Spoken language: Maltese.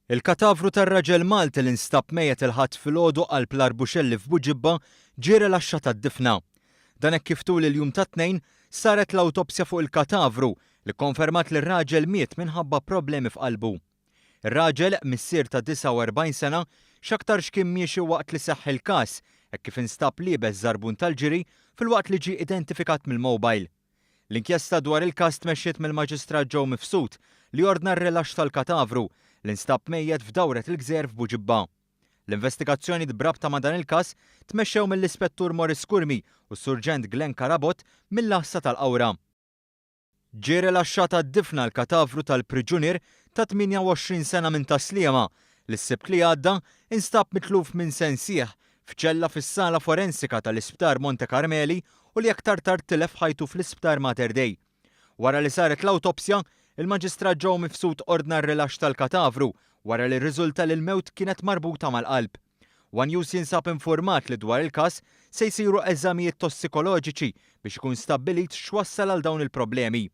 Il-katavru tar-raġel Malti li nstab mejjet il-Ħadd filgħodu qalb l-Arbuxelli f'Buġibba ġie rilaxxat għad-difna. Dan hekk kif tul il-jum tat-Tnejn saret l-awtopsja fuq il-katavru li kkonfermat li r-raġel miet minħabba problemi f'qalbu. Ir-raġel, missier ta' 49 sena, x'aktarx kien miexi waqt li seħħ il-każ hekk kif instab liebes żarbun tal-ġiri filwaqt li ġie identifikat mill-mobile. L-inkjesta dwar il-każ tmexxiet mill-Maġistrat Joe Mifsud li ordna r-rilaxx tal-katavru li nstab mejjet f'Dawret il-Gżejjer f'Buġibba. L-investigazzjonijiet b'rabta ma' dan il-każ tmexxew mill-Ispettur Maurice Curmi u s-Surġent Glenn Carabott mill-Għassa tal-Qawra. Ġie rilaxxat għad-difna l-katavru tal-priġunier ta' 28 sena minn Tas-Sliema li s-Sibt li għadda instab mitluf minn sensih f'ċella fis-sala forensika tal-Isptar Monte Carmeli u li aktar tard tilef ħajtu fl-Isptar Mater Dei. Wara li saret l-awtopsja, il-Maġistrat Joe Mifsud ordna r-rilaxx tal-katavru wara li rriżulta li l-mewt kienet marbuta mal-qalb. One News jinsab infurmat li dwar il-każ se jsiru eżamijiet tossikoloġiċi biex ikun stabbilit x'wassal għal dawn il-problemi.